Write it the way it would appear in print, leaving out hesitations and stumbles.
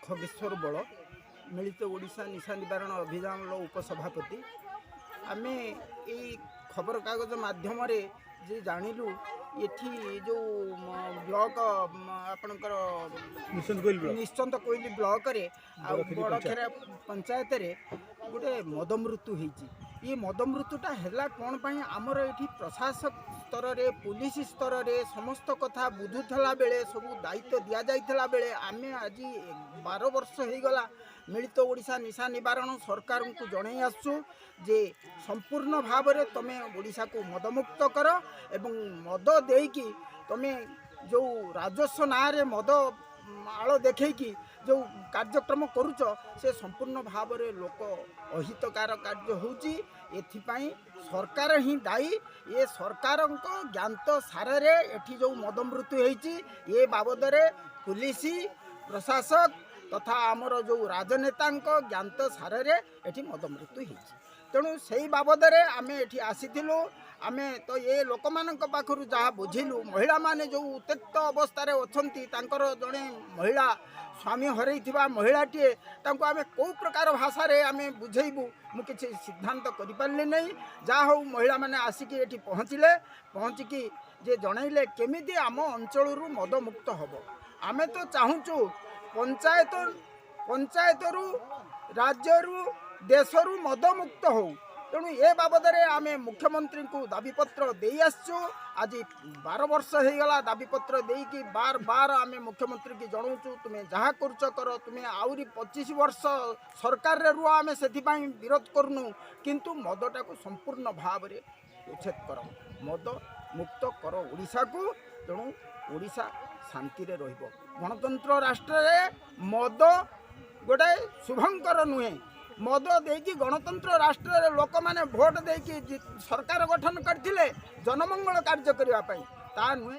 ଖଗେଶ୍ୱର ବଳ, ମିଳିତ ଓଡ଼ିଶା ନିଶା ନିବାରଣ ଅଭିଯାନର ଉପସଭାପତି। ଆମେ ଏଇ ଖବରକାଗଜ ମାଧ୍ୟମରେ ଯେ ଜାଣିଲୁ, ଏଠି ଯେଉଁ ବ୍ଲକ ଆପଣଙ୍କର ନିଶ୍ଚନ୍ତ କୋଇଲି ବ୍ଲକରେ ଆଉ ବଡ଼ଖେରା ପଞ୍ଚାୟତରେ ଗୋଟେ ମଦ ମୃତ୍ୟୁ ହେଇଛି। ଇଏ ମଦ ମୃତ୍ୟୁଟା ହେଲା କ'ଣ ପାଇଁ? ଆମର ଏଠି ପ୍ରଶାସକ ସ୍ତରରେ, ପୋଲିସ ସ୍ତରରେ ସମସ୍ତ କଥା ବୁଝୁଥିଲା ବେଳେ, ସବୁ ଦାୟିତ୍ୱ ଦିଆଯାଇଥିଲା ବେଳେ, ଆମେ ଆଜି 12 ବର୍ଷ ହେଇଗଲା ମିଳିତ ଓଡ଼ିଶା ନିଶା ନିବାରଣ ସରକାରଙ୍କୁ ଜଣାଇ ଆସୁଛୁ ଯେ ସମ୍ପୂର୍ଣ୍ଣ ଭାବରେ ତୁମେ ଓଡ଼ିଶାକୁ ମଦମୁକ୍ତ କର ଏବଂ ମଦ ଦେଇକି ତୁମେ ଯେଉଁ ରାଜସ୍ୱ ନାଁରେ ମଦ ଆଳ ଦେଖେଇକି ଯେଉଁ କାର୍ଯ୍ୟକ୍ରମ କରୁଛ, ସେ ସମ୍ପୂର୍ଣ୍ଣ ଭାବରେ ଲୋକ ଅହିତକାର କାର୍ଯ୍ୟ ହେଉଛି। ଏଥିପାଇଁ ସରକାର ହିଁ ଦାୟୀ। ଏ ସରକାରଙ୍କ ଜ୍ଞାତ ସାରରେ ଏଠି ଯେଉଁ ମଦ ମୃତ୍ୟୁ ହେଇଛି, ଏ ବାବଦରେ ପୁଲିସ, ପ୍ରଶାସକ ତଥା ଆମର ଯେଉଁ ରାଜନେତାଙ୍କ ଜ୍ଞାତ ସାରରେ ଏଠି ମଦ ମୃତ୍ୟୁ ହେଇଛି। ତେଣୁ ସେଇ ବାବଦରେ ଆମେ ଏଠି ଆସିଥିଲୁ। ଆମେ ତ ଏ ଲୋକମାନଙ୍କ ପାଖରୁ ଯାହା ବୁଝିଲୁ, ମହିଳାମାନେ ଯେଉଁ ଉତ୍ତ୍ୟକ୍ତ ଅବସ୍ଥାରେ ଅଛନ୍ତି, ତାଙ୍କର ଜଣେ ମହିଳା ସ୍ୱାମୀ ହରେଇଥିବା ମହିଳାଟିଏ, ତାଙ୍କୁ ଆମେ କେଉଁ ପ୍ରକାର ଭାଷାରେ ଆମେ ବୁଝେଇବୁ, ମୁଁ କିଛି ସିଦ୍ଧାନ୍ତ କରିପାରିଲି ନାହିଁ। ଯାହା ହଉ, ମହିଳାମାନେ ଆସିକି ଏଠି ପହଞ୍ଚିଲେ। ପହଞ୍ଚିକି ଯେ ଜଣାଇଲେ କେମିତି ଆମ ଅଞ୍ଚଳରୁ ମଦମୁକ୍ତ ହେବ। ଆମେ ତ ଚାହୁଁଛୁ ପଞ୍ଚାୟତ ପଞ୍ଚାୟତରୁ, ରାଜ୍ୟରୁ, ଦେଶରୁ ମଦମୁକ୍ତ ହଉ। ତେଣୁ ଏ ବାବଦରେ ଆମେ ମୁଖ୍ୟମନ୍ତ୍ରୀଙ୍କୁ ଦାବିପତ୍ର ଦେଇ ଆସିଛୁ। ଆଜି 12 ବର୍ଷ ହେଇଗଲା ଦାବିପତ୍ର ଦେଇକି। ବାର ବାର ଆମେ ମୁଖ୍ୟମନ୍ତ୍ରୀକି ଜଣାଉଛୁ, ତୁମେ ଯାହା କରୁଛ କର, ତୁମେ ଆହୁରି 25 ବର୍ଷ ସରକାରରେ ରୁହ, ଆମେ ସେଥିପାଇଁ ବିରୋଧ କରୁନୁ, କିନ୍ତୁ ମଦଟାକୁ ସମ୍ପୂର୍ଣ୍ଣ ଭାବରେ ଉଚ୍ଛେଦ କର, ମଦ ମୁକ୍ତ କର ଓଡ଼ିଶାକୁ। ତେଣୁ ଓଡ଼ିଶା ଶାନ୍ତିରେ ରହିବ। ଗଣତନ୍ତ୍ର ରାଷ୍ଟ୍ରରେ ମଦ ଗୋଟେ ଶୁଭଙ୍କର ନୁହେଁ। ମଦ ଦେଇକି ଗଣତନ୍ତ୍ର ରାଷ୍ଟ୍ରରେ ଲୋକମାନେ ଭୋଟ ଦେଇକି ସରକାର ଗଠନ କରିଥିଲେ ଜନମଙ୍ଗଳ କାର୍ଯ୍ୟ କରିବା ପାଇଁ, ତା ନୁହେଁ।